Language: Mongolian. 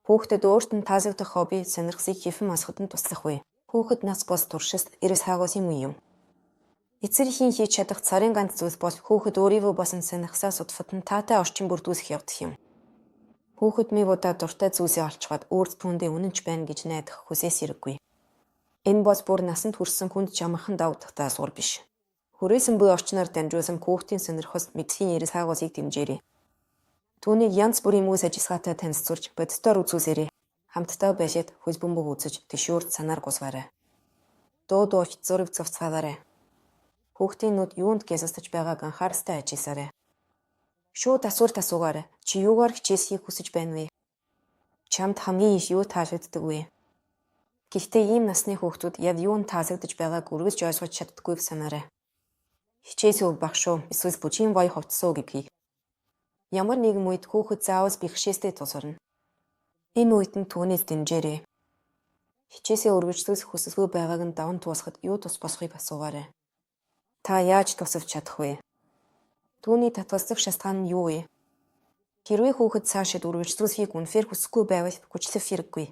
Хүүхдэд өөрт нь таалагдах хобби, сонирхлыг хэрхэн олоход нь туслах вэ? Хүүхэд нас бол туршилт, эрс хаагуусын үе юм. Эцэг эхийн хийж чадах цорын ганц зүйл бол хүүхэд өөрийгөө болон сонирхлоо судлахад нь таатай орчин бүрдүүлэх явдал юм. Хүүхэд нэг удаа дуртай зүйлсээ олцоход өөр түүндээ үнэн ч байна гэж найдах хүсээс хэрэггүй. Энэ бол бүр насанд хүрсэн хүнд ч амархан давуу даалгавар биш. Хүрээсэн буй орчноор дамжуулан хүүхдийн сонирхол, мэдлэгийн эрс хайгуулыг дэмжээрэй. Түүнийг янз бүрийн үйл ажиллагаатай танилцуулж, бодитоор үзүүлээрэй. Хамтдаа баялаад, хөл бөмбөг үзэж, тэшүүрт санаар гулгаарай. Дуу дуулж, зураг зурцгаалаарай. Хүүхдийн нүд юунд гялалзаж байгааг анхааралтай ажилласаарай. Шууд асуулт асуугаарай. Чи юугаар хичээллэхийг хүсэж байна вэ? Чамд хамгийн их юу таалагддаг вэ? Гэхдээ ийм насны хүүхдүүд яг юу нь таалагдаж байгааг үргэлж ойлгож чаддаггүйг санаарай. Хичээл зүг багш уу эсвэл бүжгийн гоё хувцас уу гэдгийг. Ямар нэгэн үед хүүхэд заавал бэрхшээлтэй тулгарна. Энэ үед нь түүнийг дэмжээрэй. Хичээлээ үргэлжлүүлэх хүсэлгүй байгааг нь даван туулахад юу тус болохыг асуугаарай. Та яаж тусалж чадах вэ? Түүний татгалзах шалтгаан нь юу вэ? Хэрвээ хүүхэд цаашид үргэлжлүүлэхийг үнэхээр хүсэхгүй байвал хүчлэх хэрэггүй.